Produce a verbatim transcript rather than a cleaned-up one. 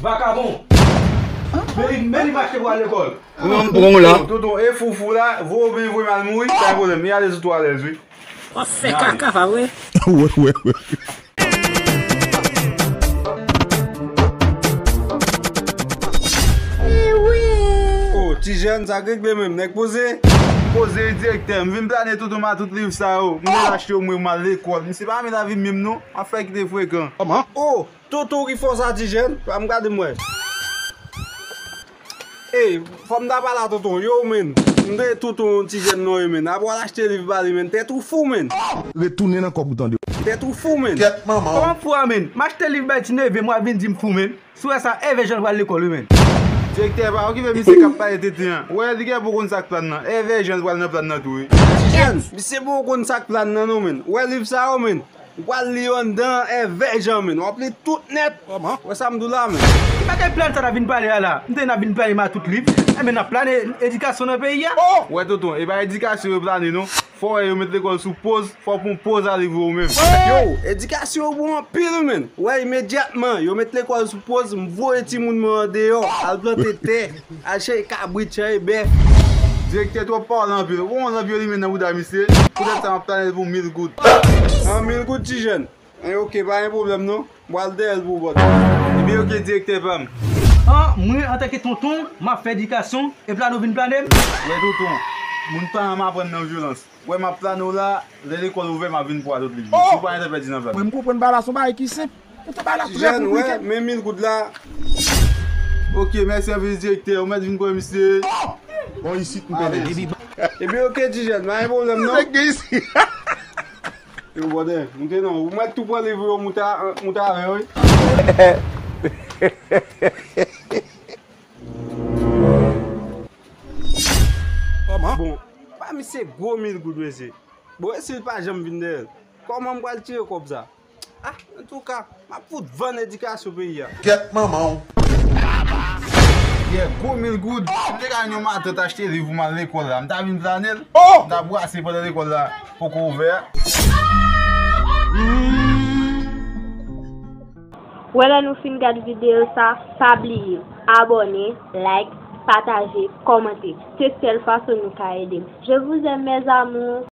Vakabon. Men li, men li mache pou al lekòl. Ou menm pran w la. Tonton, e foufou la, voye w byen, voye m al mouri, pa gen pwoblèm, li ale sou twalèz, wi. W ap fè kaka, pa vre? Wè, wè, wè. Oh, ti jèn, sa k regle menm, nèg poze? Poze, wi, direktè. M vin plane tonton m a tout liv sa yo. M vin achte yo mwen, m al lekòl. Misye pa renmen lavi m menm non. M ap fè kite frekan. Kòman? Oh, tonton ki fè w sa, ti jèn? Pa m gade m wè. Ey, fò m ta pale a tonton. Yo, menn. M te tonton ti jèn non, menn. Apre w al achte liv ba li, menn. Tèt ou fou, menn. Retounen nan kòb ou tande. Tèt ou fou, menn. Kèt manman w. Kòman m fou a, menn? M achte liv bay ti neve m, w ap vin di m fou, menn. Si w wè sa, Èvè Jan pral lekòl, wi, menn. Direktè, pa okipe misye k ap pale tenten an. Wè, li gen pou konn sa k plan nan. Èvè Jan pral nan plan nan tou, wi. Ti jèn, misye poko konn sa k plan nan, non, menn. Wè liv sa yo, menn. Ou pral li yo anndan Èvè Jan, menn. W ap li tout nèt. Kòman? Wè sa m di w la, menn. Ki bagay plan sa n ap vin pale a la? M tande n ap vin plane matout liv. Enben, n ap plane edikasyon nan peyi a. Oh! Wè, tonton, e pa edikasyon yo plane, non. Fò w wè yo met lekòl sou poz, fò w pran poz a liv ou menm. Yo, edikasyon yo bon anpil, wi, menn. Wè, imedyatman, yo met lekòl sou poz, m voye timoun mwen andeyò, al plante tè, al chèche kabrit, chèche bèf. Direktè twòp pale anpil. Ou wè yon lanp yo limen nan bouda misye? Poutèt sa, m ap plane l pou mil goud. An, mil goud, ti jèn. Eh, ok, pa gen pwoblèm non. M pral dèyè l pou ou, brother. Ebyen, ok, direktè pa m. An, mwen, antanke tonton, m ap fè edikasyon, epi la nou vin plane m? Wè, tonton, moun pa m aprann nan vyolans. Wè, m ap plane w la, lè lekòl ouvè, m ap vin pran tout liv yo. Oh! Si w pa gen tan pèdi nan plane. Mwen, m konprann bagay la, se yon bagay ki senp. Ou te bay la trè konplike. Wè, men mil goud la. Ok, mèsi anpil, direktè. Ou mèt vin pran misye. Bon, isit, m konnen. Ebyen, ok, ti jèn, pa gen pwoblèm non. Nèg gen isi. Yo, brother, moute non. Ou mèt tou pran liv yo, moute a, moute avè yo, wi. Kòman? Bon, pa misye gwo mil goud, mesye. Bon, e si l pa janm vin dèyè l? Kòman m pral tire kòb sa? Ah, antouka, m ap fout vann edikasyon peyi a. Kèt manman w. Yeah, gwo mil goud. Si m te ka jwenn yon matant achte liv pou m al lekòl la, m ta vin plane l. Oh! M ta brase pandan lekòl la poko ouvè a. Wè, lè nou fin gad videyo sa, pa bliye abòne, like, pataje, kòmante. Se sèl fason nou ka ede m. Je vous aime, mes amours.